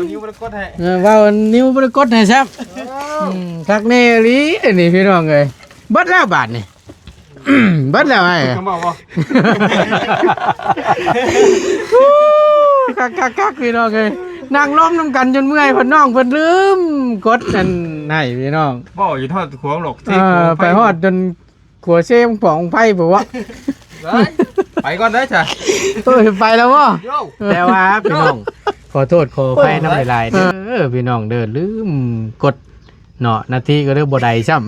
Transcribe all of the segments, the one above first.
ນິ້ວບໍ່ໄດ້ກົດໃຫ້ ເອີ ເວົ້ານິ້ວບໍ່ໄດ້ກົດໃຫ້ຊ້ຳ. ເອີ ອືມ ຄັກແນ່ອີ່ຫຼີອັນນີ້ພີ່ນ້ອງເອີຍ. ເບິດແລ້ວບາດນີ້ ເບິດແລ້ວອ້າຍ ຄືເວົ້າບໍ່ ຄັກໆໆ ພີ່ນ້ອງເອີຍ. ນັ່ງລົມນຳກັນຈົນເມື່ອຍ ເພິ່ນ ນ້ອງເພິ່ນລືມກົດອັນໃຫ້ພີ່ນ້ອງ. ເວົ້າຢູ່ທອດຂວງຫຼອກ ເອີ ໄປຮອດຈົນ ຂົວເຊຂອງໄຟບໍ່ວະ? ໄປ ໄປກ່ອນເດີຈ້ະ. ເອີ ໄປແລ້ວບໍ່? ໂຢ ແຕ່ວ່າພີ່ນ້ອງ ຂໍໂທດຂໍອະໄພນຳຫຼາຍໆເດີ ເອີ ພີ່ນ້ອງເດີ ລືມກົດເນາະ. ນາທີກໍເລີຍບໍ່ໄດ້ຊ້ຳ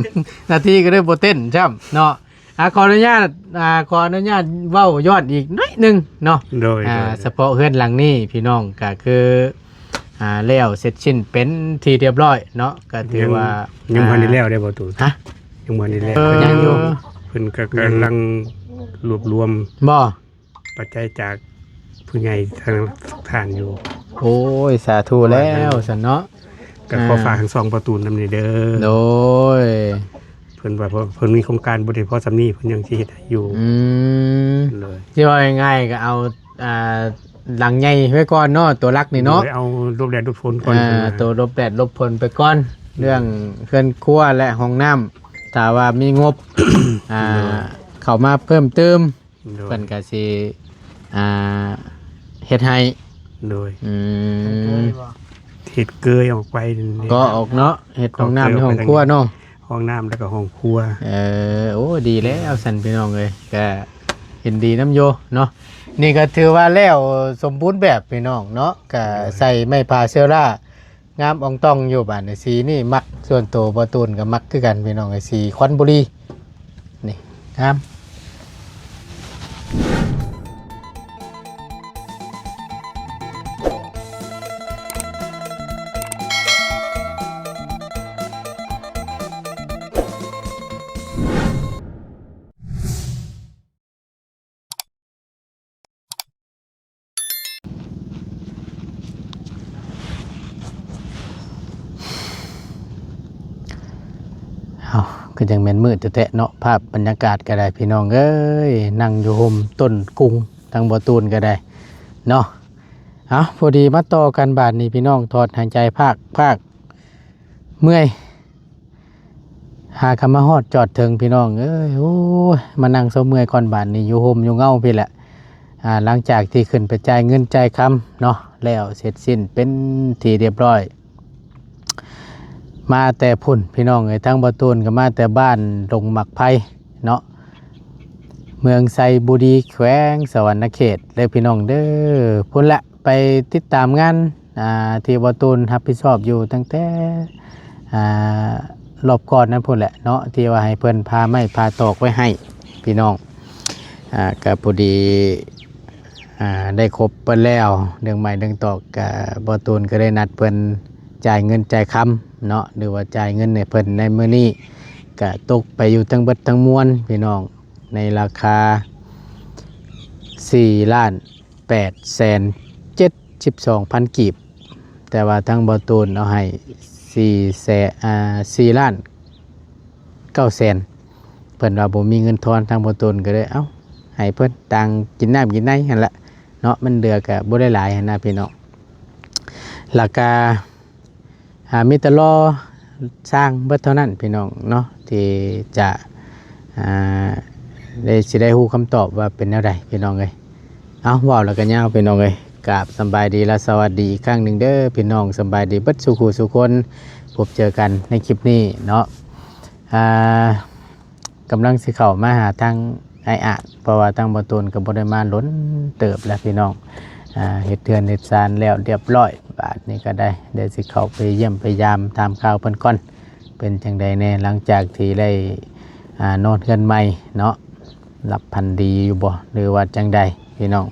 ນາທີກໍເລີຍບໍ່ເຕັ້ນຊ້ຳເນາະ. ອ່າ ຂໍອະນຸຍາດ ອ່າ ຂໍອະນຸຍາດເວົ້າຍ້ອນອີກໜ້ອຍໜຶ່ງເນາະ. ໂດຍ ອ່າ ໂດຍ ສະເພາະເຮືອນຫຼັງນີ້ພີ່ນ້ອງ ກໍຄື ອ່າ ແລ້ວເສັດສິ້ນເປັນທີ່ຮຽບຮ້ອຍເນາະ. ກໍຖືວ່າ ຍັງ ຍັງບໍ່ທັນໄດ້ແລ້ວເດ້ບໍ່ຕູນ? ຮະ? ຍັງບໍ່ທັນໄດ້ແລ້ວ ເອີ ຍັງຢູ່ ເພິ່ນກໍກຳລັງລວບລວມ ບໍ່ ປັດໄຈຈາກຜູ້ໃຫຍ່ທາງທ່ານຢູ່. ໂອ້ຍ ສາທຸແລ້ວຊັ້ນເນາະ. ກໍຂໍຝາກ ອ່າ ທາງຊ່ອງປະຕູນນຳນີ້ເດີ. ໂດຍ ເພິ່ນວ່າເພິ່ນມີໂຄງການບໍ່ໄດ້ພໍສ່ຳນີ້ ເພິ່ນຍັງຊິເຮັດໃຫ້ຢູ່. ອືມ ໂດຍ ຊິເວົ້າງ່າຍໆ ກໍເອົາ ອ່າ ຫຼັງໃຫຍ່ໄວ້ກ່ອນເນາະ ຕົວຫຼັກນີ້ເນາະ. ໂດຍ ເອົາຫຼົບແດດຫຼົບຝົນກ່ອນ ອ່າ ເພິ່ນວ່າ ໂຕຫຼົບແດດຫຼົບຝົນໄປກ່ອນ. ອືມ ເລື່ອງເຮືອນຄົວ ແລະ ຫ້ອງນ້ຳ ຖ້າວ່າມີງົບ ອ່າ ໂດຍ ເຂົ້າມາເພີ່ມເຕີມ ໂດຍ ເພິ່ນກໍຊິ ອ່າ ເຮັດໃຫ້. ໂດຍ ອືມ ເຮັດເກີຍອອກໄປ ກໍອອກເນາະ ເຮັດຫ້ອງນ້ຳໃນຫ້ອງຄົວເນາະ. ຫ້ອງນ້ຳແລ້ວກໍຫ້ອງຄົວ. ເອີ ໂອ້ ດີແລ້ວຊັ້ນພີ່ນ້ອງເອີຍ ກໍເຫັນດີນຳຢູ່ເນາະ. ນີ້ກໍຖືວ່າແລ້ວສົມບູນແບບພີ່ນ້ອງເນາະ ກໍ ໂດຍ ໃສ່ໄມ້ຜ້າເຊລາ ງາມອ່ອງຕ່ອງຢູ່. ບາດນີ້ສີນີ້ມັກ ສ່ວນໂຕບໍ່ຕູນກໍມັກຄືກັນພີ່ນ້ອງເອີຍ ສີຄວັນບູລີ ນີ້ງາມ. ເອົ້າ ກໍຍັງແມ່ນມືດແທ້ໆເນາະ ພາບບັນຍາກາດກໍໄດ້ພີ່ນ້ອງເອີຍ. ນັ່ງຢູ່ຮົ່ມຕົ້ນກຸງ ທາງບໍ່ຕູນກໍໄດ້ເນາະ. ເອົ້າ ພໍດີມາຕໍ່ກັນບາດນີ້ພີ່ນ້ອງ ຖອນຫາຍໃຈພາກໆ ເມື່ອຍ ຫາກໍມາຮອດຈອດເຖິງພີ່ນ້ອງເອີຍ. ໂອ້ຍ ມານັ່ງເຊົາເມື່ອຍກ່ອນບາດນີ້ ຢູ່ຮົ່ມຢູ່ເງົາພີ້ແຫຼະ. ອ່າ ຫຼັງຈາກທີ່ຂຶ້ນໄປຈ່າຍເງິນຈ່າຍຄຳເນາະ ແລ້ວເສັດສິ້ນເປັນທີ່ຮຽບຮ້ອຍ ມາແຕ່ພຸ້ນພີ່ນ້ອງເອີຍ ທາງບໍ່ຕູນກໍມາແຕ່ບ້ານດົງໝາກໄຜ່ເນາະ ເມືອງໄຊບູລີ ແຂວງສະຫວັນນະເຂດເດີພີ່ນ້ອງເດີ. ພຸ້ນແຫຼະ ໄປຕິດຕາມງານ ອ່າ ທີ່ບໍ່ຕູນຮັບຜິດຊອບຢູ່ຕັ້ງແຕ່ ອ່າ ລອບກ່ອນນັ້ນພຸ້ນແຫຼະເນາະ ທີ່ວ່າໃຫ້ເພິ່ນຜ່າໄມ້ຜ່າຕອກໄວ້ໃຫ້ພີ່ນ້ອງ. ອ່າ ກໍພໍດີ ອ່າ ໄດ້ຄົບເພິ່ນແລ້ວ ເລື່ອງໄມ້ເລື່ອງຕອກ ກໍບໍ່ຕູນກໍໄດ້ນັດເພິ່ນຈ່າຍເງິນຈ່າຍຄຳເນາະ ຫຼືວ່າຈ່າຍເງິນໃຫ້ເພິ່ນໃນມື້ນີ້ ກໍຕົກໄປຢູ່ທັງເບິດທັງມວນພີ່ນ້ອງ ໃນລາຄາສີ່ລ້ານ ແປດແສນເຈັດສິບສອງພັນກີບ ແຕ່ວ່າທາງບໍ່ຕູນເອົາໃຫ້ສີ່ແສນ ອ່າ ສີ່ລ້ານເກົ້າແສນ. ເພິ່ນວ່າບໍ່ມີເງິນທອນ ທາງບໍ່ຕູນກໍເລີຍ ເອົ້າ ໃຫ້ເພິ່ນຕ່າງກິນນ້ຳກິນໃນຫັ້ນລະເນາະ ມັນເຫຼືອກໍບໍ່ໄດ້ຫຼາຍຫັ້ນນະພີ່ນ້ອງ. ແລ້ວກໍ ອ່າ ມີແຕ່ລໍສ້າງເບິດເທົ່ານັ້ນພີ່ນ້ອງເນາະ ທີ່ຈະ ອ່າ ໄດ້ ຊິໄດ້ຮູ້ຄຳຕອບວ່າເປັນແນວໃດພີ່ນ້ອງເອີຍ. ເອົ້າ ເວົ້າແລ້ວກໍຍາວພີ່ນ້ອງເອີຍ. ກາບສຳບາຍດີ ແລະ ສະຫວັດດີອີກຄັ້ງໜຶ່ງເດີພີ່ນ້ອງ ສຳບາຍດີເບິດສູ່ຄູ່ສູ່ຄົນ ພົບເຈີກັນໃນຄລິບນີ້ເນາະ. ອ່າ ກຳລັງຊິເຂົ້າມາຫາທາງອ້າຍອາດ ເພາະວ່າທາງບໍ່ຕູນກໍບໍ່ໄດ້ມາດົນເຕີບແລ້ວພີ່ນ້ອງ. ອ່າ ເຮັດເຮືອນເຮັດຊານແລ້ວຮຽບຮ້ອຍ ບາດນີ້ກໍໄດ້ ດຽວຊິເຂົ້າໄປຢ້ຽມໄປຢາມຖາມຂ່າວເພິ່ນກ່ອນ ເປັນຈັ່ງໃດແດ່ ຫຼັງຈາກທີ່ໄດ້ ອ່າ ນອນເຮືອນໃໝ່ເນາະ ຫຼັບຝັນດີຢູ່ບໍ່ ຫຼືວ່າຈັ່ງໃດພີ່ນ້ອງ.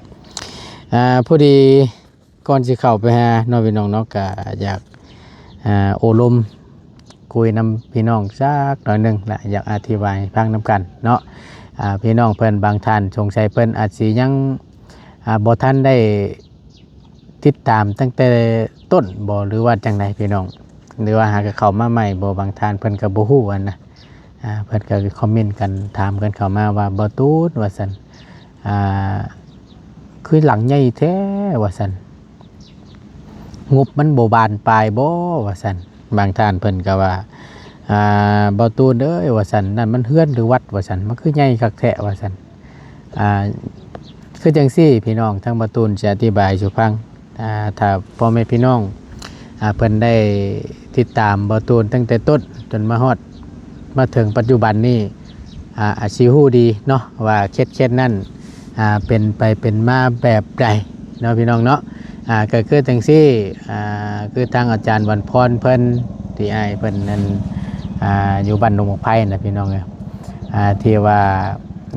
ອ່າ ພໍດີ ກ່ອນຊິເຂົ້າໄປຫາເນາະພີ່ນ້ອງເນາະ ກະຢາກ ອ່າ ໂອ້ລົມຄຸຍນຳພີ່ນ້ອງຈັກໜ້ອຍໜຶ່ງ ແລະ ຢາກອະທິບາຍໃຫ້ຟັງນຳກັນເນາະ. ອ່າ ພີ່ນ້ອງເພິ່ນບາງທ່ານສົງໄສ ເພິ່ນອາດຊິຍັງ ອ່າ ບໍ່ທັນໄດ້ຕິດຕາມຕັ້ງແຕ່ຕົ້ນບໍ ຫຼືວ່າຈັ່ງໃດພີ່ນ້ອງ ຫຼືວ່າຫາກໍເຂົ້າມາໃໝ່ບໍ ບາງທ່ານເພິ່ນກໍບໍ່ຮູ້ຫັ້ນນະ. ອ່າ ເພິ່ນກໍຄອມເມັນກັນ ຖາມກັນເຂົ້າມາວ່າ ບໍ່ຕູນ ວ່າຊັ້ນ ອ່າ ຄືຫຼັງໃຫຍ່ແທ້ ວ່າຊັ້ນ. ງົບມັນບໍ່ບານປາຍບໍ່ວ່າຊັ້ນ. ບາງທ່ານເພິ່ນກໍວ່າ ອ່າ ບໍ່ຕູນເອີຍວ່າຊັ້ນ ນັ້ນມັນເຮືອນຫຼືວັດວ່າຊັ້ນ ມັນຄືໃຫຍ່ຄັກແທ້ວ່າຊັ້ນ. ອ່າ ຄືຈັ່ງຊີ້ພີ່ນ້ອງ ທາງບໍ່ຕູນຊິອະທິບາຍສູ່ຟັງ. ອ່າ ຖ້າພໍ່ແມ່ພີ່ນ້ອງ ອ່າ ເພິ່ນໄດ້ຕິດຕາມບໍ່ຕູນຕັ້ງແຕ່ຕົ້ນຈົນມາຮອດ ມາເຖິງປັດຈຸບັນນີ້ ອ່າ ອາດຊິຮູ້ດີເນາະວ່າເຂດໆນັ້ນ ອ່າ ເປັນໄປເປັນມາແບບໃດເນາະພີ່ນ້ອງເນາະ. ອ່າ ກໍຄືຈັ່ງຊີ້ ອ່າ ຄືທາງອາຈານວັນພອນເພິ່ນ ທີ່ອ້າຍເພິ່ນນັ້ນ ອ່າ ຢູ່ບ້ານດົງໝາກໄຜ່ນະພີ່ນ້ອງເອີຍ ອ່າ ທີ່ວ່າ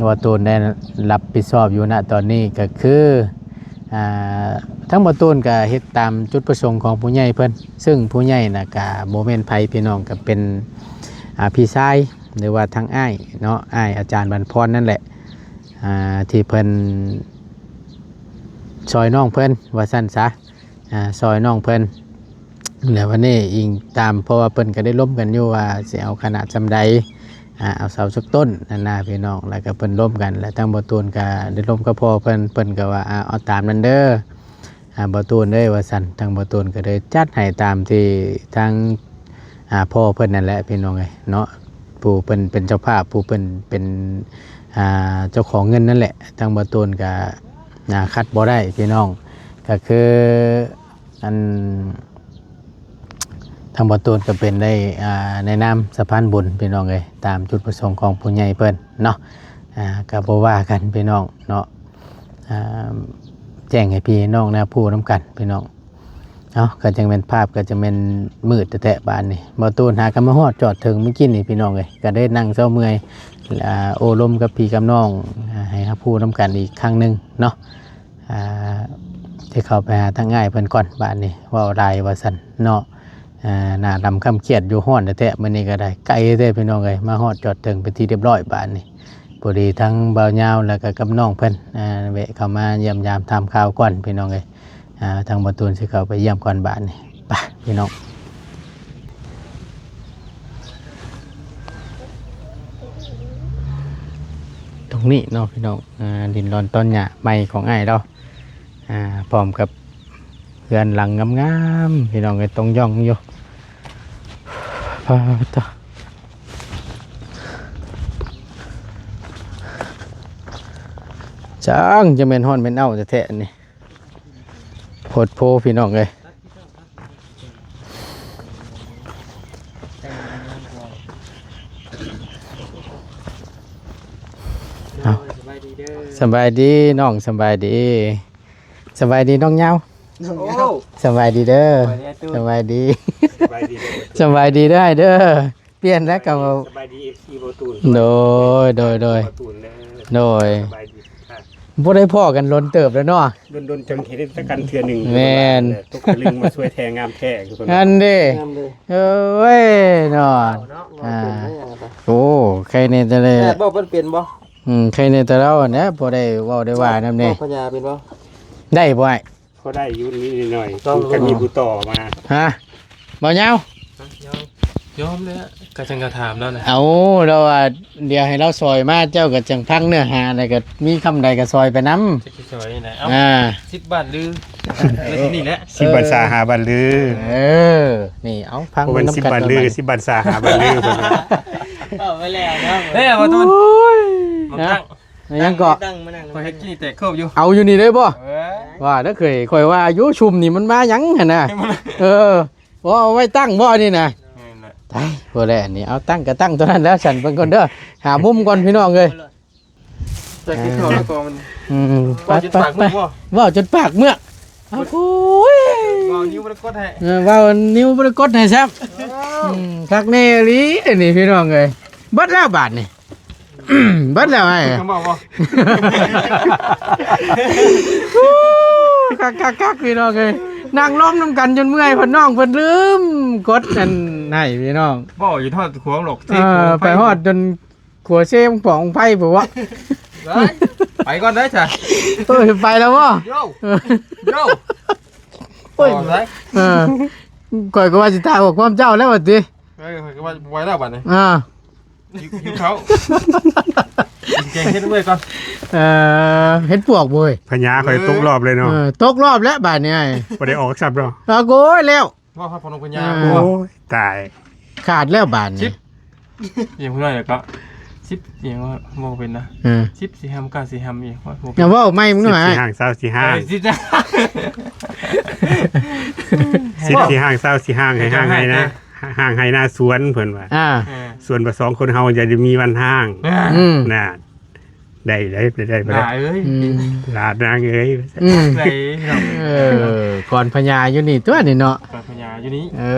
ບໍ່ຕູນໄດ້ຮັບຜິດຊອບຢູ່ນະຕອນນີ້ກໍຄື ອ່າ ທາງບໍ່ຕູນກໍເຮັດຕາມຈຸດປະສົງຂອງຜູ້ໃຫຍ່ເພິ່ນ ຊຶ່ງຜູ້ໃຫຍ່ນະກໍບໍ່ແມ່ນໃຜພີ່ນ້ອງ ກໍເປັນ ອ່າ ພີ່ຊາຍ ຫຼືວ່າທາງອ້າຍເນາະ ອ້າຍອາຈານບັນພອນນັ້ນແຫຼະ ອ່າ ທີ່ເພິ່ນຊ່ອຍນ້ອງເພິ່ນວ່າຊັ້ນຊະ ອ່າ ຊ່ອຍນ້ອງເພິ່ນ. ແລ້ວວັນນີ້ອີງຕາມ ເພາະວ່າເພິ່ນກໍໄດ້ລົມກັນຢູ່ວ່າຊິເອົາຂະໜາດສ່ຳໃດ ອ່າ ເອົາເສົາຈັກຕົ້ນນັ້ນນະພີ່ນ້ອງ ແລ້ວກໍເພິ່ນລົມກັນ ແລ້ວທາງບໍ່ຕູນກໍໄດ້ລົມກັບພໍ່ເພິ່ນ ເພິ່ນກໍວ່າ ອ່າ ເອົາຕາມນັ້ນເດີ ອ່າ ບໍ່ຕູນເອີຍວ່າຊັ້ນ. ທາງບໍ່ຕູນກໍເລີຍຈັດໃຫ້ຕາມທີ່ທາງ ອ່າ ພໍ່ເພິ່ນນັ້ນແຫຼະພີ່ນ້ອງເອີຍເນາະ ຜູ້ເພິ່ນເປັນເຈົ້າພາບ ຜູ້ເພິ່ນເປັນ ອ່າ ເຈົ້າຂອງເງິນນັ້ນແຫຼະ. ທາງບໍ່ຕູນກໍ ອ່າ ຂັດບໍ່ໄດ້ພີ່ນ້ອງ ກໍຄື ອັນ ທາງບໍ່ຕູນກໍເປັນໄດ້ ອ່າ ໃນນາມສະພານບຸນພີ່ນ້ອງເອີຍ ຕາມຈຸດປະສົງຂອງຜູ້ໃຫຍ່ເພິ່ນເນາະ ອ່າ ກໍບໍ່ວ່າກັນພີ່ນ້ອງເນາະ ອ່າ ແຈ້ງໃຫ້ພີ່ໃຫ້ນ້ອງນະຮູ້ນຳກັນພີ່ນ້ອງ. ເອົາ ກໍຈັ່ງແມ່ນພາບກໍຈະແມ່ນມືດແທ້ໆບາດນີ້ ບໍ່ຕູນຫາກໍມາຮອດຈອດເຖິງມື້ກີ້ນີ້ພີ່ນ້ອງເອີຍ ກໍໄດ້ນັ່ງເຊົາເມື່ອຍ ອ່າ ໂອ້ລົມກັບພີ່ກັບນ້ອງ ອ່າ ໃຫ້ຮັບຮູ້ນຳກັນອີກຄັ້ງໜຶ່ງເນາະ. ອ່າ ຊິເຂົ້າໄປຫາທາງອ້າຍເພິ່ນກ່ອນ ບາດນີ້ເວົ້າຫຼາຍວ່າຊັ້ນເນາະ. ອ່າ ໜ້າດຳຄ້ຳຄຽດຢູ່ ຮ້ອນແທ້ໆ ມື້ນີ້ກໍໄດ້ ໄກແທ້ພີ່ນ້ອງເອີຍ ມາຮອດຈອດເຖິງເປັນທີ່ຮຽບຮ້ອຍບາດນີ້. ພໍດີທັງບ່າວຍາວ ແລ້ວກໍກັບນ້ອງເພິ່ນ ອ່າ ແວະເຂົ້າມາຢ້ຽມຢາມຖາມຂ່າວກ່ອນພີ່ນ້ອງເອີຍ. ອ່າ ທາງບໍ່ຕູນຊິເຂົ້າໄປຢ້ຽມກ່ອນບາດນີ້ ໄປພີ່ນ້ອງ. ຕົງນີ້ເນາະພີ່ນ້ອງ ອ່າ ດິນດອນຕອນຫຍ້າໃໝ່ຂອງອ້າຍລາວ ອ່າ ພ້ອມກັບເຮືອນຫຼັງງາມໆ ພີ່ນ້ອງເອີຍ ຕົງຢ່ອງຢູ່. ປາດໂທ້ ຊ່າງຈະແມ່ນຮ້ອນແມ່ນເອົ້າແທ້ໆ ອັນນີ້ ໂພດໂພພີ່ນ້ອງເອີຍ. ເອົາ ສະບາຍດີເດີ ສະບາຍດີນ້ອງ ສະບາຍດີ ສະບາຍດີນ້ອງຍາວ ນ້ອງຍາວ ໂອ້ ສະບາຍດີເດີ ສະບາຍດີອ້າຍຕູ້ ສະບາຍດີ ສະບາຍດີເດີ ສະບາຍດີເດີອ້າຍເດີ. ປ່ຽນແລ້ວກໍ ສະບາຍດີ ເອັຟຊີ ບໍ່ຕູນ ໂດຍ ໂດຍ ໂດຍ ບໍ່ຕູນເດີ ໂດຍ ສະບາຍດີ ບໍ່ໄດ້ພໍ້ກັນດົນເຕີບແລ້ວເນາະ ດົນໆ ຈັ່ງເຫັນກັນເທື່ອໜຶ່ງ ແມ່ນ ຕົກຕະລຶງມາຊ່ວຍແທ້ ງາມແທ້ຄືເພິ່ນ ນັ້ນເດ້ ງາມເດີ ເອີຍເນາະ ເນາະ ອ່າ ໂອ້ ໃຄແນ່ແຕ່ ແມ່ນບໍ່ ເພິ່ນເປັນບໍ່ ອືມ ໃຄແນ່ແຕ່ລາວຫັ້ນແຫຼະ ພໍໄດ້ເວົ້າໄດ້ວ່ານຳແດ່ ເວົ້າພະຍາເປັນບໍ່ ໄດ້ບໍ່ອ້າຍ? ພໍໄດ້ຢູ່ນິດໜ້ອຍ ຕ້ອງ ກໍມີຜູ້ຕໍ່ມາ ຮະ ບໍ່ຍາວ ຍອມ ຍອມແລ້ວ ກໍຈັ່ງກໍຖາມລາວນະ ເອົາ ລາວວ່າດຽວໃຫ້ລາວຊ່ອຍມາ ເຈົ້າກໍຈັ່ງຟັງເນື້ອຫາ ແລ້ວກໍມີຄຳໃດກໍຊ່ອຍໄປນຳ ຈັກຊິຊ່ອຍແນວໃດ ເອົາ ອ່າ ສິບບາດຫຼື ເອີ ນີ້ແຫຼະ ສິບບັນສາ ຫ້າບັນລື ເອີ ນີ້ ເອົາ ຟັງ ບໍ່ແມ່ນ ນຳກັນ ສິບບັນລື ສິບບັນສາ ຫ້າບັນລື ເພິ່ນວ່າ ເອົາໄປແລ້ວເນາະ ເອີ ບໍ່ຕູນ ໂອ້ຍ ບໍ່ຕັ້ງ ຫຍັງເກາະ ຕັ້ງມານັ່ງ ຂ້ອຍເຮັດຂີ້ແຕກເຄີບຢູ່ ເອົາຢູ່ນີ້ເລີຍບໍ່ ເອີ ວ່າເດີເຄີຍ ຂ້ອຍວ່າຢູ່ຊຸມນີ້ມັນມາຫຍັງຫັ້ນນະ ເອີ ບໍ່ເອົາໄວ້ຕັ້ງບໍ່ອັນນີ້ນະ ແມ່ນແຫຼະ ຕາຍ ບໍ່ແລ້ວອັນນີ້ ເອົາຕັ້ງກໍຕັ້ງເທົ່ານັ້ນແຫຼະ ຊັ້ນເບິ່ງກ່ອນເດີ ຫາມຸມກ່ອນພີ່ນ້ອງເອີຍ ຈະກິນເຂົ້າແລ້ວກໍມັນ ອືມ ເວົ້າຈົນປາກເມືອກ ເວົ້າຈົນປາກເມືອກ ໂອ້ຍ ເວົ້ານິ້ວບໍ່ໄດ້ກົດໃຫ້ ເອີ ເວົ້ານິ້ວບໍ່ໄດ້ກົດໃຫ້ຊ້ຳ ເອີ ອືມ ຄັກແນ່ອີ່ຫຼີເດນີ້ພີ່ນ້ອງເອີຍ ເບິດແລ້ວບາດນີ້ ເບິດແລ້ວໄອ້ ຄືເວົ້າບໍ່ ຄັກໆໆ ພີ່ນ້ອງເອີຍ ນັ່ງລົມນຳກັນຈົນເມື່ອຍ ເພິ່ນນ້ອງເພິ່ນລືມກົດອັນໃຫ້ພີ່ນ້ອງ ເວົ້າຢູ່ທອດຂວາງຫຼອກ ເອີ ໄປຮອດຈົນຂົວເຊຂອງໄຟບໍ່ວະ ໄປກ່ອນໄດ້ຊະ ເອີ ໄປແລ້ວບໍ່ ໂຢ ໂຢ ໂອ້ຍ ເອີ ຂ້ອຍກໍວ່າຊິຖ່າຍຂໍ້ຄວາມເຈົ້າແລ້ວວ່າຕິ ເອີ ຂ້ອຍກໍວ່າບໍ່ໄຫວແລ້ວບັດນີ້ ອ່າ ຫິວ ຫິວເຂົ້າ ແກງເຮັດເມື່ອຍກ່ອນ. ເອີ ເຮັດປວກເວີຍ. ພະຍາຂ້ອຍຕົກລອບເລີຍເນາະ. ເອີ ຕົກລອບແລ້ວບາດນີ້ ບໍ່ໄດ້ອອກຊ້ຳດອກ. ເອີ ໂອ້ຍ ແລ້ວ ເວົ້າຮອດພໍ່ນ້ອງພະຍາ. ເອີ ໂອ້ຍ ຕາຍ ຂາດແລ້ວບາດນີ້. ສິບ ອີຫຍັງເພິ່ນວ່າ ແລ້ວກໍ ສິບ ອີຫຍັງວ່າ ເວົ້າເປັນນະ. ເອີ ສິບ ຊິຫຳ ເກົ້າ ຊິຫຳ ອີຫຍັງວ່າ ບໍ່ເປັນ. ຢ່າເວົ້າໃໝ່ ມຶງໜ້ອຍ. ສິບ ຊິຫາງ ຊາວ ຊິຫາງ. ເອີ ສິບ ສິບ ຊິຫາງ ຊາວ ຊິຫາງ ໃຫ້ຫາງໄຮ່ນາ ເອີ ຫາງໄຮ່ນາສວນ ເພິ່ນວ່າ. ອ່າ ເອີ ສວນວ່າ ສອງຄົນເຮົາຢ່າໄດ້ມີວັນຮ້າງ. ອ່າ ອືມ ນະ. ໄດ້ ໄດ້ ໄດ້ ໄດ້ ຫຼາຍເອີຍ ອືມ ຫຼານນາງເອີຍ ອືມ ໄດ້ເນາະ. ເອີ ກ່ອນພະຍາຢູ່ນີ້ຕົວະນີ້ເນາະ ກ່ອນພະຍາຢູ່ນີ້. ເອີ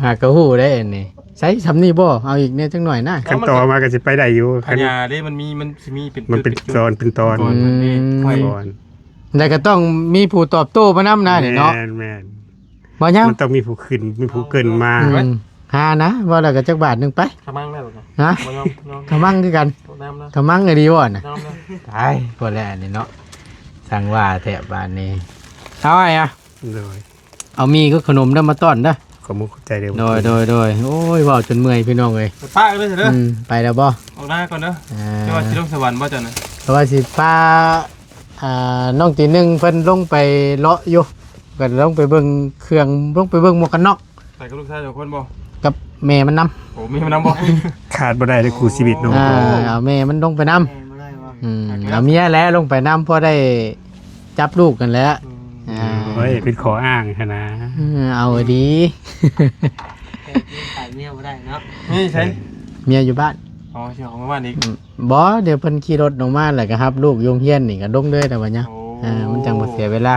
ຫາກະຮູ້ໄດ້ອັນນີ້. ໃຊ້ຊ່ຳນີ້ບໍ່? ເອົາອີກແດ່ຈັກໜ້ອຍນະ. ຄັນຕໍ່ມາກໍຊິໄປໄດ້ຢູ່ ພະຍາເດ້ ມັນມີ ມັນຊິມີເປັນ ມັນເປັນ ຈຸດ ເປັນຈຸດ ຕອນ ເປັນຕອນ. ອືມ ກ່ອນ ແລ້ວກໍຕ້ອງມີຜູ້ຕອບໂຕ້ມານຳນະນີ້ເນາະ. ແມ່ນໆ ບໍ່ຍັງ ມັນຕ້ອງມີຜູ້ຂຶ້ນ ມີຜູ້ເກີ່ນມາ. ອືມ ຫານະ ເວົ້າແລ້ວກໍຈັກບາດໜຶ່ງໄປ. ຂະມັງໄດ້ບໍ່? ຮະ? ບໍ່ຍອມ ຍອມ ຂະມັງຄືກັນ. ນ້ຳນະ ຂະມັງກໍດີບໍ່ນະ? ຍອມນະ. ຕາຍ ພໍແລ້ວອັນນີ້ເນາະ ຊ່າງວ່າແທ້ບາດນີ້. ເອົາໄອ້ອະ ໂດຍ ເອົາໝີ່ກັບຂະໜົມເດີ ມາຕ້ອນເດີ. ຂອບມຸກຂອບໃຈເດີ. ໂດຍ ໂດຍ ໂດຍ. ໂອ້ຍ ເວົ້າຈົນເມື່ອຍພີ່ນ້ອງເອີຍ. ໄປປະກັນເດີ. ອືມ ໄປແລ້ວບໍ່? ອອກໜ້າກ່ອນເດີ. ອ່າ ແຕ່ວ່າຊິລົງສະຫວັນບໍ່ເຈົ້ານະ? ແຕ່ວ່າຊິພາ ອ່າ ນ້ອງຕີໜຶ່ງເພິ່ນລົງໄປເລາະຢູ່ ກໍລົງໄປເບິ່ງເຄື່ອງ ລົງໄປເບິ່ງໝວກກັນນັອກ. ໄປກັບລູກຊາຍສອງຄົນບໍ່? ກັບແມ່ມັນນຳ. ໂອ້ ແມ່ມັນນຳບໍ່? ຂາດບໍ່ໄດ້ເລີຍຄູ່ຊີວິດເນາະ. ອ່າ ເອົາແມ່ມັນລົງໄປນຳ. ແມ່ບໍ່ໄດ້ບໍ່? ອືມ ເອົາເມຍແຫຼະລົງໄປນຳ ພໍໄດ້ຈັບລູກຫັ້ນແຫຼະ. ອືມ ອ່າ ໂອ້ຍ ເປັນຂໍ້ອ້າງຫັ້ນນະ. ເອີ ເອົາດີ ຂາຍເມຍບໍ່ໄດ້ເນາະ. ເມຍຢູ່ໃສ? ເມຍຢູ່ບ້ານ. ອໍ ຊິເອົາມາບ້ານອີກ. ອືມ ບໍ່ ດຽວເພິ່ນຂີ່ລົດລົງມາ ແລ້ວກໍຮັບລູກຢູ່ໂຮງຮຽນນີ້ກໍລົງເລີຍແລ້ວບັດນີ້. ໂອ້ ເອີ ມັນຈັ່ງບໍ່ເສຍເວລາ.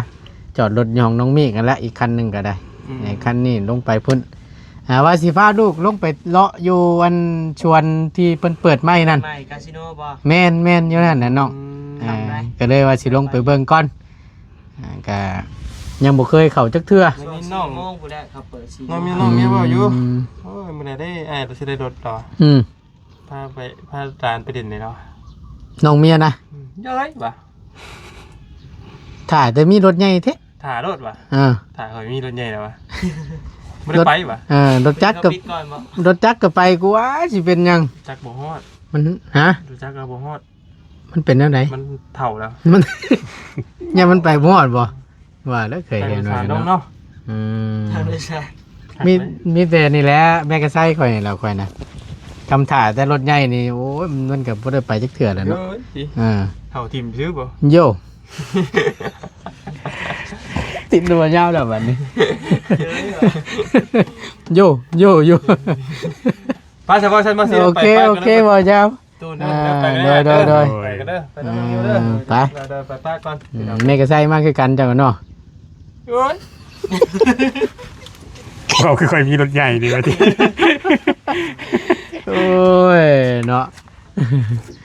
ຈອດລົດຢູ່ຫ້ອງນ້ອງມີກຫັ້ນແຫຼະ ອີກຄັນໜຶ່ງກໍໄດ້. ອືມ ໃນຄັນນີ້ລົງໄປພຸ້ນ ອ່າ ວ່າຊິພາລູກລົງໄປເລາະຢູ່ອັນສວນທີ່ເພິ່ນເປີດໃໝ່ນັ້ນ. ໃໝ່ກາສິໂນບໍ່? ແມ່ນໆ ຢູ່ນັ້ນແຫຼະນ້ອງ. ອືມ ອ່າ ກໍເລີຍວ່າຊິລົງໄປເບິ່ງກ່ອນ. ອ່າ ກໍຍັງບໍ່ເຄີຍເຂົ້າຈັກເທື່ອ. ນ້ອງມີນ້ອງ ນ້ອງມີນ້ອງເມຍເວົ້າຢູ່. ອືມ ໂອ້ຍ ມື້ໃດໄດ້ອ້າຍ ເຮົາຊິໄດ້ລົດຕໍ່. ອືມ ພາໄປ ພາຫຼານໄປຫຼິ້ນນີ້ເນາະ ນ້ອງເມຍນະ. ອືມ ເອີຍວ່າ ຖ້າແຕ່ມີລົດໃຫຍ່ແທ້ ຖ້າໂລດວ່າ. ເອີ ຖ້າຂ້ອຍມີລົດໃຫຍ່ແລ້ວວ່າ ບໍ່ໄດ້ໄປວ່າ. ເອີ ລົດຈັກກໍ ລົດຈັກກໍໄປ ກູວ່າຊິເປັນຫຍັງ ຈັກບໍ່ຮອດ. ມັນ ຮະ? ລົດຈັກກໍບໍ່ຮອດ. ມັນເປັນແນວໃດ? ມັນເຖົ້າແລ້ວ ມັນ ຍາມມັນໄປບໍ່ຮອດບໍ່? ວ່າແລ້ວເຄີຍເຫັນວ່າເນາະ. ອືມ ມີ ມີແຕ່ນີ້ແຫຼະ ແມ່ກະໄຊຂ້ອຍນີ້ແຫຼະ ຂ້ອຍນະ ຄຳຖ້າແຕ່ລົດໃຫຍ່ນີ້ ໂອ້ຍ ມັນກໍບໍ່ໄດ້ໄປຈັກເທື່ອແລ້ວເນາະ. ເອີ ເຖົ້າຖິ້ມຊື່ບໍ່? ໂຢ ຕິດຫົວຍາວແລ້ວບັດນີ້. ໂຢ ໂຢ ໂຢ ໄປຊະ ບໍ່ຊັ້ນ ມາຊິ ໂອເຄ ໂອເຄ ບໍ່ຍາວ. ຕູ້ນັ້ນ ອ່າ ໄປກັນເດີ ໂດຍ ໂດຍ ໄປກັນເດີ ໄປນຳນ້ອງເມຍເດີ. ອືມ ໄປ ໄປ ໄປ ໄປກ່ອນ. ອືມ ແມ່ກະໄຊມາຄືກັນເຈົ້າກໍເນາະ. ໂອ້ຍ ເວົ້າຄືຂ້ອຍມີລົດໃຫຍ່ນີ້ວ່າຕິ. ໂອ້ຍ ເນາະ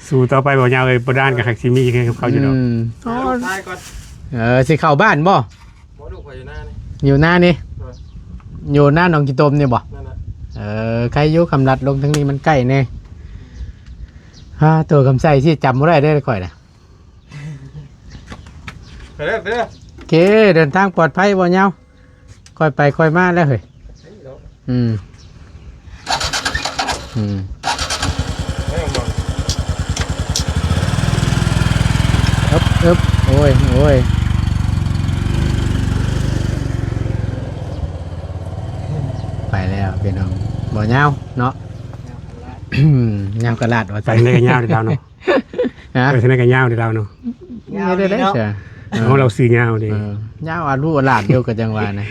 ສູ້ຕໍ່ໄປບໍ່ຍາວເອີຍ ບໍ່ດ້ານກໍຄັກຊິມີຄືກັບເຂົາຢູ່ດອກ. ອືມ ເອີ ຊິເຂົ້າບ້ານບໍ່? ບໍ່ ລູກຂ້ອຍຢູ່ນານີ້ ຢູ່ນານີ້. ໂດຍ ຢູ່ນາໜອງຂີ້ຕົມນີ້ບໍ່? ນັ້ນນະ. ເອີ ໃຄຢູ່ ຄຳລັດລົງທາງນີ້ມັນໃກ້ແດ່. ອືມ ຮາ ໂຕຄຳໃສຊິຈຳບໍ່ໄດ້ເດີຂ້ອຍນະ. ໄປເດີ ໄປເດີ ໂອເຄ ເດີນທາງປອດໄພບໍ່ຍາວ. ຄ່ອຍໄປຄ່ອຍມາແລ້ວເຮີ້ຍ. ອືມ ອືມ ອຶບ ອຶບ ໂອ້ຍ ໂອ້ຍ ໄປແລ້ວພີ່ນ້ອງ. ບໍ່ຍາວເນາະ ຍາວກະລາດວ່າ ໄປໄດ້ຍາວເດ້ລາວເນາະ. ຮະ? ເອີ ທາງໃດກໍຍາວເດ້ລາວເນາະ. ຍາວເດ້ເນາະ ຂອງລາວຊື່ຍາວເດ້. ເອີ ຍາວອາລຸອາຫຼາດຢູ່ ກໍຈັ່ງວ່ານະ.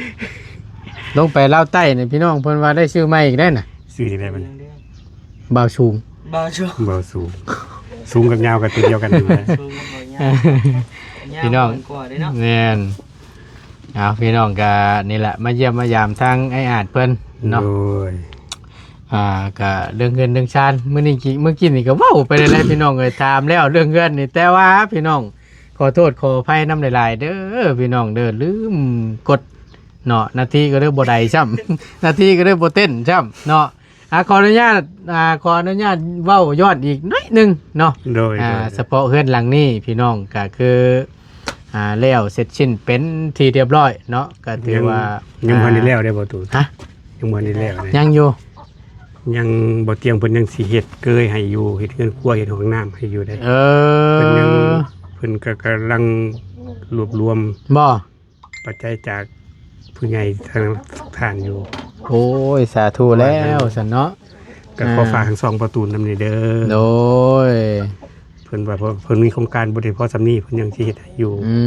ລົງໄປລາວໃຕ້ນີ້ ພີ່ນ້ອງເພິ່ນວ່າໄດ້ຊື່ໃໝ່ອີກແລ້ວນະ. ຊື່ຈັ່ງໃດບັດນີ້? ບ່າວສູງ ບ່າວສູງ ບ່າວສູງ. ສູງກັບຍາວກໍຕົວດຽວກັນຢູ່. ສູງກັບຍາວ ຍາວ ພີ່ນ້ອງ ກວ່າເດ້ເນາະ. ແມ່ນ. ເອົາ ພີ່ນ້ອງ ກະນີ້ແຫຼະ ມາຢ້ຽມມາຢາມທາງອ້າຍອາດເພິ່ນເນາະ. ໂດຍ ອ່າ ກະເລື່ອງເຮືອນເລື່ອງຊານ ມື້ນີ້ ມື້ກີ້ນີ້ກໍເວົ້າໄປແລ້ວພີ່ນ້ອງເອີຍ ຖາມແລ້ວເລື່ອງເຮືອນນີ້. ແຕ່ວ່າພີ່ນ້ອງ ຂໍໂທດຂໍອະໄພນຳຫຼາຍໆເດີພີ່ນ້ອງເດີ ລືມກົດເນາະ ນາທີກໍເລີຍບໍ່ໄດ້ຊ້ຳ ນາທີກໍເລີຍບໍ່ເຕັ້ນຊ້ຳເນາະ. ອ່າ ຂໍອະນຸຍາດ ອ່າ ຂໍອະນຸຍາດເວົ້າຍ້ອນອີກໜ້ອຍໜຶ່ງເນາະ. ໂດຍ ອ່າ ໂດຍ ສະເພາະເຮືອນຫຼັງນີ້ພີ່ນ້ອງ ກໍຄື ອ່າ ແລ້ວເສັດສິ້ນເປັນທີ່ຮຽບຮ້ອຍເນາະ ກໍຖືວ່າ ຍັງ ຍັງບໍ່ທັນໄດ້ແລ້ວເດ້ບໍ່ຕູ? ຮະ? ຍັງບໍ່ທັນໄດ້ແລ້ວເດ້. ຍັງຢູ່ ຍັງບໍ່ຕຽງ ເພິ່ນຍັງຊິເຮັດເກີຍໃຫ້ຢູ່ ເຮັດເຮືອນຄົວ ເຮັດຫ້ອງນ້ຳໃຫ້ຢູ່ເດ້. ເອີ ເພິ່ນຍັງ ເພິ່ນກໍກຳລັງລວບລວມ ບໍ່ ປັດໄຈຈາກຜູ້ໃຫຍ່ທາງທ່ານຢູ່. ໂອ້ຍ ສາທຸແລ້ວຊັ້ນເນາະ. ກໍຂໍຝາກ ອ່າ ທັງສອງປະຕູນນຳນີ້ເດີ. ໂດຍ ເພິ່ນວ່າເພິ່ນ ເພິ່ນມີໂຄງການບໍ່ໄດ້ພໍສ່ຳນີ້ ເພິ່ນຍັງຊິເຮັດໃຫ້ຢູ່. ອື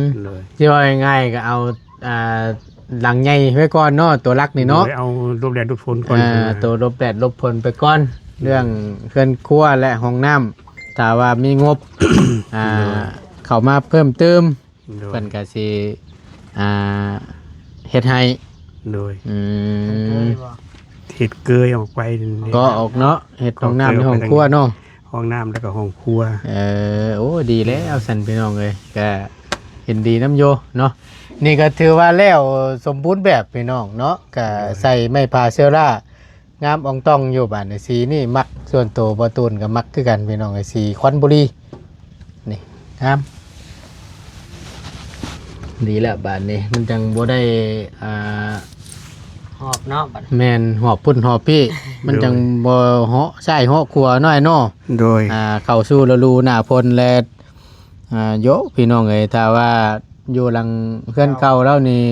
ມ ໂດຍ ຊິເວົ້າງ່າຍໆ ກໍເອົາ ອ່າ ຫຼັງໃຫຍ່ໄວ້ກ່ອນເນາະ ຕົວຫຼັກນີ້ເນາະ. ໂດຍ ເອົາຫຼົບແດດຫຼົບຝົນກ່ອນ. ອ່າ ຕົວຫຼົບແດດຫຼົບຝົນໄປກ່ອນ ເລື່ອງເຮືອນຄົວ ແລະ ຫ້ອງນ້ຳ ຖ້າວ່າມີງົບ ອ່າ ໂດຍ ເຂົ້າມາເພີ່ມເຕີມ ໂດຍ ເພິ່ນກໍຊິ ອ່າ ເຮັດໃຫ້. ໂດຍ ອືມ ເຮັດເກີຍອອກໄປ ກໍອອກເນາະ ເຮັດຫ້ອງນ້ຳໃນຫ້ອງຄົວເນາະ. ຫ້ອງນ້ຳ ແລ້ວກໍຫ້ອງຄົວ. ເອີ ໂອ້ ດີແລ້ວຊັ້ນພີ່ນ້ອງເອີຍ ກໍເຫັນດີນຳຢູ່ເນາະ. ນີ້ກໍຖືວ່າແລ້ວສົມບູນແບບພີ່ນ້ອງເນາະ ກໍ ໂດຍ ໃສ່ໄມ້ຜາເຊລາ ງາມອ່ອງຕ່ອງຢູ່. ບາດນີ້ສີນີ້ມັກ ສ່ວນໂຕບໍ່ຕູນກໍມັກຄືກັນພີ່ນ້ອງເອີຍ ສີຄວັນບຸຣີ ນີ້ງາມ. ດີແລ້ວ ບາດນີ້ມັນຈັ່ງບໍ່ໄດ້ ອ່າ ຫອບເນາະ ບາດ ແມ່ນ ຫອບພຸ້ນຫອບພີ້ ໂດຍ ມັນຈັ່ງບໍ່ເຫາະຊ້າຍເຫາະຂວານ້ອຍເນາະ. ໂດຍ ອ່າ ເຂົ້າສູ່ລະດູໜ້າຝົນແລ້ວ ອ່າ ໂຍະ ພີ່ນ້ອງເອີຍ ຖ້າວ່າຢູ່ຫຼັງເຮືອນເກົ່າແລ້ວນີ້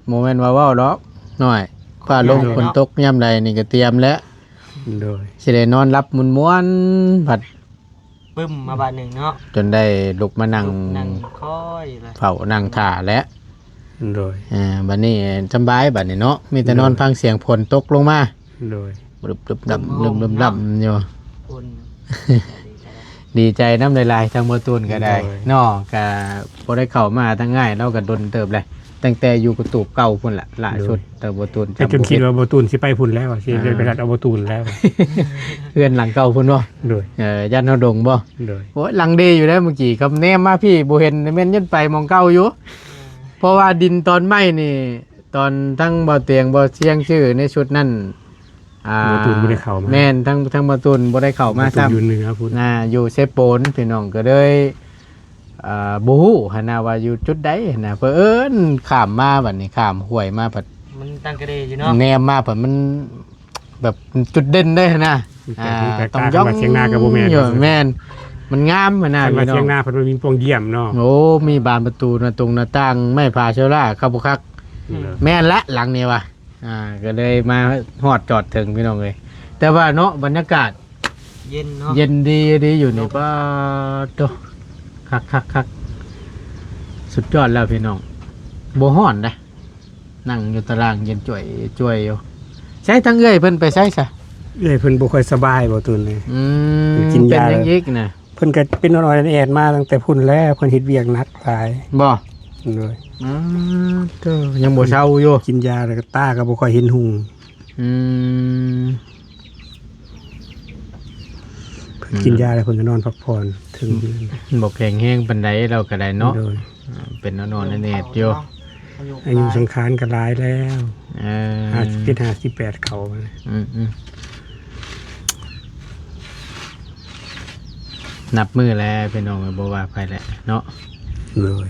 ບໍ່ແມ່ນວ່າເວົ້າດອກນ້ອຍ ຟ້າລົມ ໂດຍ ຝົນຕົກຍາມໃດນີ້ກໍຕຽມແລ້ວ. ໂດຍ ຊິໄດ້ນອນຫຼັບມ່ວນໆ ພັດ ປຶ້ມມາບາດໜຶ່ງເນາະ ຈົນໄດ້ລຸກມານັ່ງ ລຸກນັ່ງຄອຍລະ ເຝົ້ານັ່ງຖ້າແຫຼະ. ໂດຍ ເອີ ບາດນີ້ສຳບາຍບາດນີ້ເນາະ ມີແຕ່ ໂດຍ ນອນຟັງສຽງຝົນຕົກລົງມາ. ໂດຍ ບຶບໆ ດຳ ເນາະ ບຶບໆ ດຳຢູ່. ຄົນ ດີໃຈນຳຫຼາຍໆ ທາງບໍ່ຕູນກໍໄດ້ ໂດຍ ເນາະ ກໍບໍ່ໄດ້ເຂົ້າມາທາງອ້າຍ ລາວກໍດົນເຕີບແລ້ວ ຕັ້ງແຕ່ຢູ່ກະຕູບເກົ່າພຸ້ນລະ ຫຼ້າສຸດ ໂດຍ ແຕ່ບໍ່ຕູນ ແຕ່ຈົນຄິດວ່າບໍ່ຕູນຊິໄປພຸ້ນແລ້ວ ຊິໄດ້ໄປລັດເອົາບໍ່ຕູນແລ້ວ ອ່າ ເຮືອນຫຼັງເກົ່າພຸ້ນບໍ່? ໂດຍ ເອີ ຢ້ານເຮົາດົງບໍ່? ໂດຍ ໂອ້ຍ ຫຼັງເດຢູ່ແລ້ວ ເມື່ອກີ້ຄຳແນມມາພີ້ບໍ່ເຫັນ ແມ່ນຍັງໄປໝ່ອງເກົ່າຢູ່ ເພາະວ່າດິນຕອນໃໝ່ນີ້ ຕອນທັງບໍ່ຕຽງ ບໍ່ຊຽງ ຊື້ໃນຊຸດນັ້ນ ອ່າ ບໍ່ຕູນບໍ່ໄດ້ເຂົ້າມາ ແມ່ນ ທັງ ທັງບໍ່ຕູນບໍ່ໄດ້ເຂົ້າມາຊ້ຳ ຢູ່ເໜືອພຸ້ນ ອ່າ ຢູ່ເຊໂປນ ພີ່ນ້ອງກໍເລີຍ ອ່າ ບໍ່ຮູ້ຫັ້ນນະວ່າຢູ່ຈຸດໃດຫັ້ນນະ ເຜີອິນຂ້າມມາ ບັດນີ້ຂ້າມຫ້ວຍມາ ພັດ ມັນຕັ້ງກະເດຢູ່ເນາະ ແນມມາ ພັດມັນແບບຈຸດເດັ່ນເດ້ຫັ້ນນະ ອ່າ ຕ້ອງຢ້ອງ ສຽງນາກໍບໍ່ແມ່ນ ແມ່ນ ມັນງາມຫັ້ນນະ ສຽງນາ ພັດມັນມີປ່ອງຢ້ຽມເນາະ ໂອ້ ມີບານປະຕູ ໜ້າຕົງໜ້າຕ່າງ ໄມ້ຜາເຊລາ ຄັກບໍ່ຄັກ ເອີ ແມ່ນລະ ຫຼັງນີ້ວ່າ ອ່າ ກໍເລີຍມາຮອດຈອດເຖິງພີ່ນ້ອງເອີຍ ແຕ່ວ່າເນາະ ບັນຍາກາດເຢັນເນາະ ເຢັນດີ ດີຢູ່ນີ້ ໂອ້ ປາດໂທ້ ຄັກໆໆ ສຸດຍອດແລ້ວພີ່ນ້ອງ ບໍ່ຮ້ອນເດ້ ນັ່ງຢູ່ຕາລ່າງເຢັນຈ່ວຍຈ່ວຍຢູ່. ໃສທາງເອື້ອຍເພິ່ນໄປໃສຊະ? ເອື້ອຍເພິ່ນບໍ່ຄ່ອຍສະບາຍ ບໍ່ຕຸນເອີຍ ອືມ ເພິ່ນກິນຢາ ເປັນຫຍັງອີກນະ? ເພິ່ນກໍເປັນອ່ອນໆແອດໆມາຕັ້ງແຕ່ພຸ້ນແລ້ວ ເພິ່ນເຮັດວຽກໜັກຫຼາຍ ບໍ່? ໂດຍ ອືມ ໂທ້ ຍັງບໍ່ເຊົາຢູ່ ກິນຢາແລ້ວກໍຕາກໍບໍ່ຄ່ອຍເຫັນຮຸ່ງ ອືມ ເພິ່ນກິນຢາແລ້ວເພິ່ນກໍນອນພັກຜ່ອນເທິງເຮືອນ ບໍ່ແຂງແຮງປານໃດລາວກໍໄດ້ເນາະ ໂດຍ ອ່າ ເປັນອ່ອນໆແອດໆຢູ່ ອາຍຸສັງຂານກໍຫຼາຍແລ້ວ ເອີ ຫ້າສິບເຈັດ ຫ້າສິບແປດ ເຂົ້າ ອືມໆ ນັບມື້ແລ້ວພີ່ນ້ອງເອີຍ ບໍ່ວ່າໃຜແຫຼະເນາະ ໂດຍ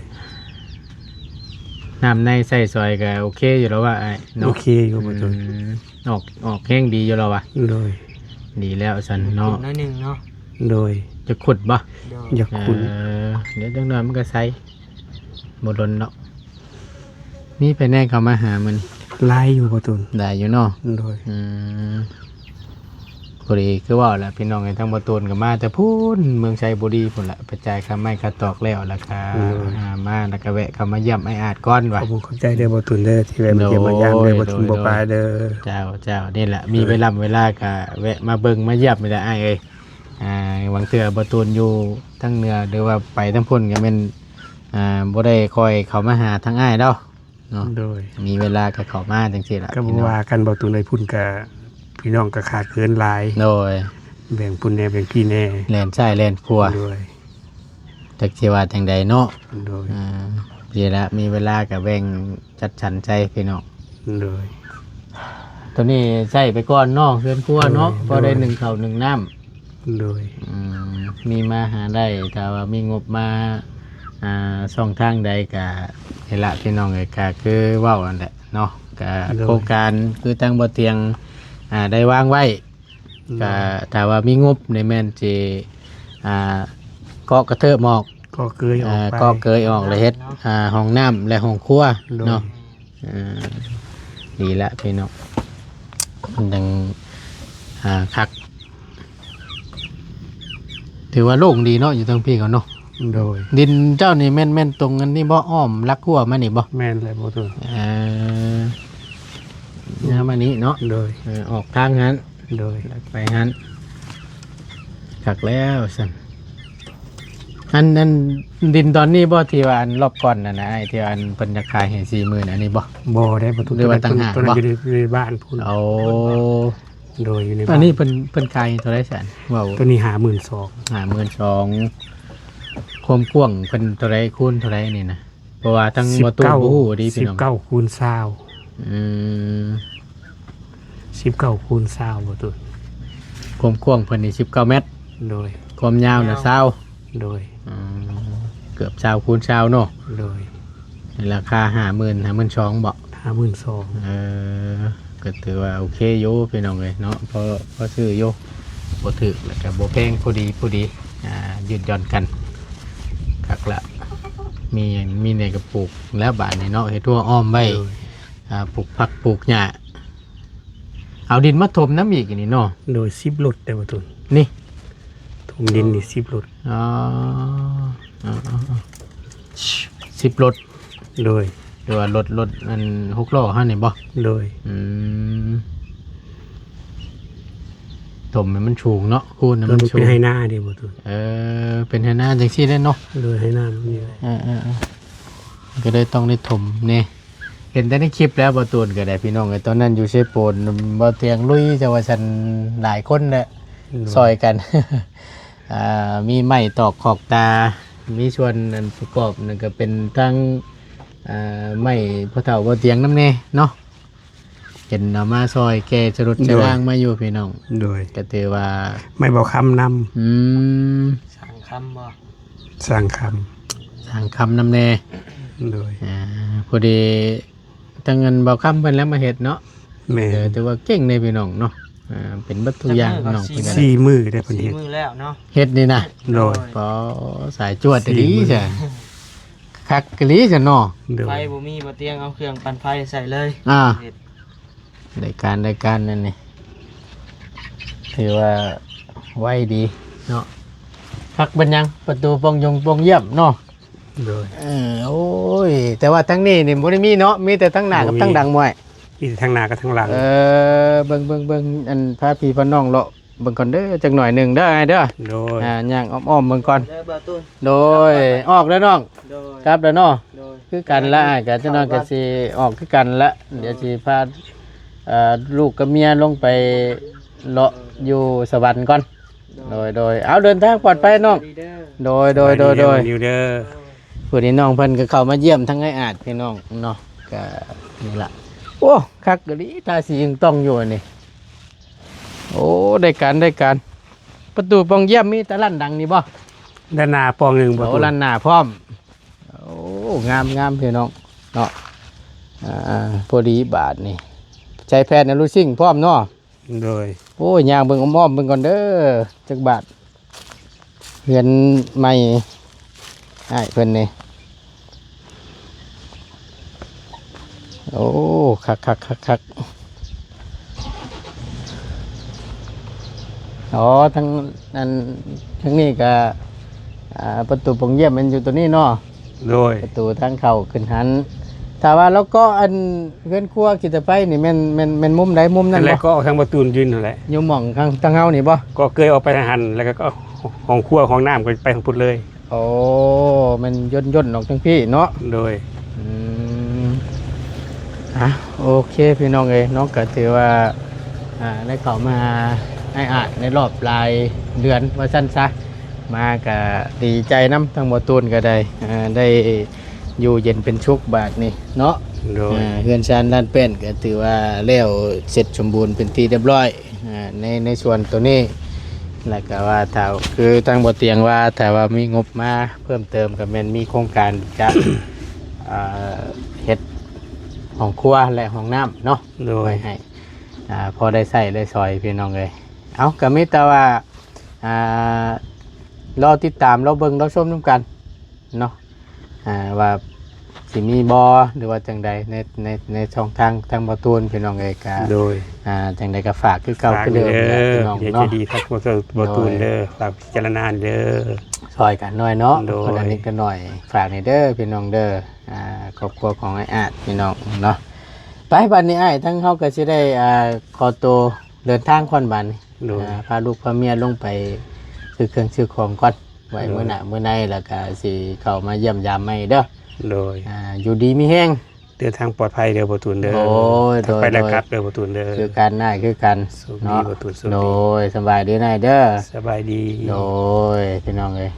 ນ້ຳໃນໃຊ້ສອຍກໍໂອເຄຢູ່ແລ້ວວ່າອ້າຍເນາະ ໂອເຄຢູ່ ອືມ ບໍ່ຕົນ ອອກ ອອກແຮງດີຢູ່ແລ້ວວ່າ ໂດຍ ດີແລ້ວຊັ້ນເນາະ ໜ້ອຍໜຶ່ງເນາະ ໂດຍ ຢາກຂຸດບໍ່? ຢາກຂຸດ ເອີ ດຽວຈັກໜ້ອຍມັນກໍໃສ ບໍ່ດົນເນາະ ມີໃຜແດ່ເຂົ້າມາຫາມື້ນີ້? ຫຼາຍຢູ່ ບໍ່ຕຸນ ຫຼາຍຢູ່ເນາະ ໂດຍ ອືມ ພໍດີຄືເວົ້າແຫຼະພີ່ນ້ອງເອີຍ ທາງບໍ່ຕຸນກໍມາແຕ່ພຸ້ນ ເມືອງໄຊບູລີພຸ້ນແຫຼະ ໄປຈ່າຍຄ່າໄມ້ຄ່າຕອກແລ້ວ ແລ້ວກໍ ໂດຍ ອ່າ ມາ ແລ້ວກໍແວະເຂົ້າມາຢ້ຽມອ້າຍອາດກ່ອນວ່າ ຂອບຄຸນຂອບໃຈເດີບໍ່ຕຸນເດີ ທີ່ແວະມາຢ້ຽມມາຢາມເດີ ໂດຍ ບໍ່ຖິ້ມບໍ່ປາຍເດີ ເຈົ້າ ເຈົ້າ ນີ້ແຫຼະ ມີເວລາເວລາກໍແວະມາເບິ່ງມາຢ້ຽມນີ້ແຫຼະອ້າຍເອີຍ ອ່າ ບາງເທື່ອບໍ່ຕຸນຢູ່ທາງເໜືອ ຫຼືວ່າໄປທາງພຸ້ນກໍແມ່ນ ອ່າ ບໍ່ໄດ້ຄ່ອຍເຂົ້າມາຫາທາງອ້າຍດອກເນາະ ໂດຍ ມີເວລາກໍເຂົ້າມາຈັ່ງຊີ້ລະ ກໍບໍ່ວ່າກັນ ບໍ່ຕຸນເອີຍ ພຸ້ນກໍພີ່ນ້ອງກໍຂາດເຂີນຫຼາຍ ໂດຍ ແບ່ງພຸ້ນແດ່ ແບ່ງພີ້ແດ່ ແລ່ນຊ້າຍແລ່ນຂວາ ໂດຍ ຈັກຊິວ່າຈັ່ງໃດເນາະ ໂດຍ ອ່າ ນີ້ລະ ມີເວລາກໍແບ່ງຈັດສັນໃສ່ພີ່ນ້ອງ ໂດຍ ໂຕນີ້ໃຊ້ໄປກ່ອນເນາະ ເຮືອນຄົວເນາະ ໂດຍ ພໍໄດ້ ໂດຍ ໜຶ້ງເຂົ້າໜຶ້ງນ້ຳ ໂດຍ ອືມ ມີມາຫາໄດ້ ຖ້າວ່າມີງົບມາ ອ່າ ຊ່ອງທາງໃດກະ ນີ້ລະພີ່ນ້ອງເອີຍ ກະຄືເວົ້າຫັ້ນແຫຼະເນາະ ກະ ໂດຍ ໂຄງການຄືທາງບໍ່ຕຽງ ອ່າ ໄດ້ວາງໄວ້ ໂດຍ ກໍຖ້າວ່າມີງົບນີ້ແມ່ນຊິ ອ່າ ເກາະກະເທີບອອກ ເກາະເກີຍອອກ ອ່າ ໄປ ເກາະເກີຍອອກ ແລ້ວເຮັດ ອ່າ ຫ້ອງນ້ຳ ແລະ ຫ້ອງຄົວ ໂດຍ ເນາະ. ອ່າ ດີລະພີ່ນ້ອງ ມັນຈັ່ງ ອ່າ ຄັກ ຖືວ່າໂລ່ງດີເນາະ ຢູ່ທາງພີ້ກໍເນາະ. ໂດຍ ດິນເຈົ້ານີ້ແມ່ນ ແມ່ນຕົງອັນນີ້ບໍ່ ອ້ອມຫຼັກຮົ້ວມານີ້ບໍ່? ແມ່ນແຫຼະ ບໍ່ຕົງ ເອີ ແນວມານີ້ເນາະ. ໂດຍ ເອີ ອອກທາງຫັ້ນ ໂດຍ ໄປຫັ້ນ ຄັກແລ້ວຊັ້ນ. ອັນ ອັນດິນຕອນນີ້ບໍ່ ທີ່ວ່າອັນລອບກ່ອນນັ້ນນະ ອ້າຍ ທີ່ວ່າອັນເພິ່ນຈະຂາຍໃຫ້ສີ່ໝື່ນ ອັນນີ້ບໍ່? ບໍ່ໄດ້ ບໍ່ຖືກ ຫຼືວ່າຕ່າງຫາກບໍ່? ຢູ່ໃນ ຢູ່ໃນບ້ານພຸ້ນ. ໂອ້ ໂດຍ ຢູ່ໃນ ອັນນີ້ເພິ່ນ ເພິ່ນຂາຍເທົ່າໃດຊັ້ນ ເວົ້າ? ຕົວນີ້ຫ້າໝື່ນສອງ ຫ້າໝື່ນສອງ. ຄວາມກວ້າງເພິ່ນເທົ່າໃດ ຄູນເທົ່າໃດນີ້ນະ? ເພາະວ່າທາງບໍ່ຕູ້ບໍ່ຮູ້ເດ້ພີ່ນ້ອງ. ສິບເກົ້າ ຄູນຊາວ. ອືມ ສິບເກົ້າ ຄູນຊາວ ບໍ່ຕູ້. ຄວາມກວ້າງເພິ່ນນີ້ສິບເກົ້າແມັດ. ໂດຍ ຄວາມຍາວນະຊາວ. ໂດຍ ອືມ ເກືອບຊາວຄູນຊາວເນາະ. ໂດຍ ໃນລາຄາຫ້າໝື່ນ ຫ້າໝື່ນສອງບໍ່? ຫ້າໝື່ນສອງ. ເອີ ກໍຖືວ່າໂອເຄຢູ່ພີ່ນ້ອງເອີຍເນາະ ພໍ ພໍຊື້ຢູ່ ບໍ່ຖືກ ແລ້ວກໍບໍ່ແພງ ພໍດີ ພໍດີ ອ່າ ຍືດຢ່ອນກັນ ຄັກລະ ມີຫຍັງ ມີແນວກໍປູກແລ້ວບາດນີ້ເນາະ ເຮັດຮົ້ວອ້ອມໄວ້. ໂດຍ ອ່າ ປູກຜັກປູກຫຍ້າ ເອົາດິນມາຖົມນຳອີກນີ້ເນາະ. ໂດຍ ສິບລົດໄດ້ບໍ່ຕຸນ ນີ້ ຖົມດິນນີ້ສິບລົດ. ອໍ ເອົາໆໆ ສິບລົດ. ໂດຍ ຫຼືວ່າລົດ ລົດອັນຫົກລໍ້ເຮົານີ້ບໍ່? ໂດຍ ອືມ ຖົມໃຫ້ມັນສູງເນາະ ຄູນໃຫ້ມັນສູງ ເປັນໄຮ່ນາເດ້ບໍ່ຕຸນ. ເອີ ເປັນໄຮ່ນາຈັ່ງຊີ້ເດ້ເນາະ. ໂດຍ ໄຮ່ນາແບບນີ້ ເອີໆໆ ກໍເລີຍຕ້ອງໄດ້ຖົມແດ່. ເຫັນແຕ່ໃນຄລິບແລ້ວ ບໍ່ຕູນກໍໄດ້ ພີ່ນ້ອງເອີຍ ຕອນນັ້ນຢູ່ເຊໂປນ ບໍ່ຕຽງລຸຍ ແຕ່ວ່າຊັ້ນຫຼາຍຄົນແຫຼະ ໂດຍ ຊ່ອຍກັນ ອ່າ ມີໄມ້ຕອກຂອກຕາ ມີສ່ວນອັນປະກອບນັ້ນກໍເປັນທັງ ອ່າ ໄມ້ພໍ່ເຖົ້າບໍ່ຕຽງນຳແດ່ເນາະ ເຫັນເອົາມາຊ່ອຍແກ່ສະຫຼຸດ ໂດຍ ສະລາງມາຢູ່ ພີ່ນ້ອງ. ໂດຍ ກໍຖືວ່າໄມ້ເບົາຄຳນຳ. ອືມ ສ້າງຄຳບໍ່? ສ້າງຄຳ ສ້າງຄຳນຳແດ່. ໂດຍ ອ່າ ພໍດີທາງອັນເບົາຄຳເພິ່ນແລ້ວມາເຮັດເນາະ. ແມ່ນ ເອີ ຖືວ່າເກັ່ງເດ້ພີ່ນ້ອງເນາະ. ອ່າ ເປັນເບິດທຸກຢ່າງ ຈັກມື້ກໍ ນ້ອງເພິ່ນກໍ ສີ່ມື້ໄດ້ເພິ່ນເຮັດ ສີ່ມື້ແລ້ວເນາະ. ເຮັດນີ້ນະ. ໂດຍ ໂດຍ ປໍ ສາຍຈວດອີ່ຫຼີ ສີ່ມື້ ຊະ ຄັກອີ່ຫຼີຊະເນາະ. ໂດຍ ໄຟບໍ່ມີ ບໍ່ຕຽງເອົາເຄື່ອງປັ່ນໄຟໃສ່ເລີຍ. ອ່າ ເຮັດ ໄດ້ການ ໄດ້ການນັ້ນນີ້ ຖືວ່າໄວດີເນາະ. ຄັກເປັນຫຍັງ ປະຕູປ່ອງຢົງປ່ອງຢ້ຽມເນາະ. ໂດຍ ເອີ ໂອ້ຍ ແຕ່ວ່າທາງນີ້ນີ້ບໍ່ໄດ້ມີເນາະ ມີແຕ່ທາງໜ້າກັບ ບໍ່ມີ ທາງຫຼັງ ໝ້ວຍ ມີແຕ່ທາງໜ້າກັບທາງຫຼັງ. ເອີ ເບິ່ງໆໆ ອັນ ພາພີ່ພານ້ອງເລາະເບິ່ງກ່ອນເດີ ຈັກໜ້ອຍໜຶ່ງເດີ ອ້າຍເດີ. ໂດຍ ອ່າ ຍ່າງອ້ອມໆເບິ່ງກ່ອນ ເດີ ບ່າວຕູນ. ໂດຍ ອອກແລ້ວນ້ອງ. ໂດຍ ກັບແລ້ວເນາະ. ໂດຍ ຄືກັນລະ ອ້າຍກໍຈັກໜ້ອຍກໍຊິອອກຄືກັນລະ. ໂດຍ ດຽວຊິພາ ເອີ ລູກກັບເມຍລົງໄປເລາະຢູ່ສະຫວັນກ່ອນ. ໂດຍ ໂດຍ ໂດຍ ເອົາ ເດີນທາງປອດໄພນ້ອງ. ໂດຍ ໂດຍ ໂດຍ ໂດຍ ສະບາຍດີເດີ ໂດຍ ນ້ອງນິວເດີ. ຜູ້ນີ້ນ້ອງເພິ່ນກໍເຂົ້າມາຢ້ຽມທັງອ້າຍອາດ ພີ່ນ້ອງເນາະ ກໍນີ້ລະ. ໂອ້ ຄັກອີ່ຫຼີ ທາສີຍັງຕ້ອງຢູ່ອັນນີ້. ໂອ້ ໄດ້ການ ໄດ້ການ. ປະຕູປ່ອງຢ້ຽມມີແຕ່ລ້ານດັງນີ້ບໍ່? ດ້ານໜ້າປ່ອງໜຶ່ງບໍ່? ໂອ້ ຕູ້ ລ້ານໜ້າພ້ອມ. ໂອ້ ງາມໆ ພີ່ນ້ອງເນາະ. ອ່າ ພໍດີບາດນີ້ ໃຊ້ແຜ່ນອະລູຊິງພ້ອມເນາະ. ໂດຍ ໂອ້ຍ ຍ່າງເບິ່ງອ້ອມໆເບິ່ງກ່ອນເດີ ຈັກບາດ ເຮືອນໃໝ່ອ້າຍເພິ່ນນີ້. ໂອ້ ຄັກໆໆໆ ອໍ ທາງ ອັນ ທາງນີ້ກະ ອ່າ ປະຕູປ່ອງຢ້ຽມແມ່ນຢູ່ໂຕນີ້ເນາະ. ໂດຍ ປະຕູທາງເຂົ້າຂຶ້ນຫັ້ນ. ຖ້າວ່າລາວເກາະອັນເຮືອນຄົວຂີ້ຕະໄປນີ້ ແມ່ນ ແມ່ນ ແມ່ນມຸມໃດມຸມນັ້ນບໍ່? ແລ້ວເກາະທາງປະຕູຢືນຫັ້ນແຫຼະ. ຢູ່ໝ່ອງທາງ ທາງເຮົານີ້ບໍ່? ເກາະເກີຍອອກໄປທາງຫັ້ນ ແລ້ວກໍເອົາຫ້ອງຄົວຫ້ອງນ້ຳກໍໄປທາງພຸ້ນເລີຍ. ໂອ້ ແມ່ນຍ່ນໆອອກທາງພີ້ເນາະ. ໂດຍ ອືມ ອ່ະ ໂອເຄ ພີ່ນ້ອງເອີຍເນາະ ກໍຖືວ່າ ອ່າ ໄດ້ເຂົ້າມາຫາອ້າຍອາດໃນລອບຫຼາຍເດືອນວ່າຊັ້ນຊະ. ມາກະດີໃຈນຳ ທາງບໍ່ຕູນກະໄດ້ ເອີ ໄດ້ຢູ່ເຢັນເປັນສຸກບາດນີ້ເນາະ. ໂດຍ ເຮືອນຊານລານແປ້ນກະຖືວ່າແລ້ວເສັດສົມບູນເປັນທີ່ຮຽບຮ້ອຍ ໃນ ໃນສ່ວນໂຕນີ້. ແລ້ວກະວ່າຖ້າ ຄືທາງບໍ່ຕຽງວ່າ ຖ້າວ່າມີງົບມາເພີ່ມເຕີມ ກະແມ່ນມີໂຄງການຈະ ເຮັດຫ້ອງຄົວ ແລະ ຫ້ອງນ້ຳເນາະ. ໂດຍ ໄວ້ໃຫ້ ອ່າ ພໍໄດ້ໃຊ້ໄດ້ສອຍພີ່ນ້ອງເອີຍ. ເອົາ ກໍມີແຕ່ວ່າ ອ່າ ລໍຕິດຕາມ ລໍເບິ່ງ ລໍຊົມນຳກັນເນາະ ອ່າ ວ່າຊິມີບໍ່ ຫຼືວ່າຈັ່ງໃດ ໃນ ໃນ ໃນຊ່ອງທາງທາງບ່າວຕູນ ພີ່ນ້ອງເອີຍ. ກໍ ໂດຍ ອ່າ ຈັ່ງໃດກໍຝາກຄືເກົ່າ ຝາກ ຄືເດີມ ເດີ ແຫຼະ ພີ່ນ້ອງ ໃຫຍ່ໃຈ ເນາະ ດີທັກມາເຖິງບ່າວຕູນເດີ ໂດຍ ຝາກພິຈາລະນາເດີ ຊ່ອຍກັນໜ້ອຍເນາະ ໂດຍ ຄົນລະນິດລະໜ້ອຍ. ຝາກນີ້ເດີພີ່ນ້ອງເດີ ອ່າ ຄອບຄົວຂອງອ້າຍອາດ ພີ່ນ້ອງເນາະ. ໄປ ບັດນີ້ອ້າຍ ທາງເຮົາກໍຊິໄດ້ ອ່າ ຂໍໂຕເດີນທາງກ່ອນບັດນີ້ ໂດຍ ອ່າ ພາລູກພາເມຍລົງໄປຊື້ເຄື່ອງຊື້ຂອງກ່ອນ ໄວ້ ໂດຍ ມື້ໜ້າມື້ໃນ ແລ້ວກໍຊິເຂົ້າມາຢ້ຽມຢາມໃໝ່ເດີ ໂດຍ ອ່າ ຢູ່ດີມີແຮງ ເດີນທາງປອດໄພເດີບ່າວຕູນເດີ ໂດຍ ທັງໄປ ໂດຍ ແລະ ໂດຍ ກັບເດີບ່າວຕູນເດີ ຄືກັນນາຍ ຄືກັນ ໂຊກດີ ເນາະ ບ່າວຕູນ ໂຊກດີ ໂດຍ ສະບາຍດີນາຍເດີ ສະບາຍດີ ໂດຍ ພີ່ນ້ອງເອີຍ.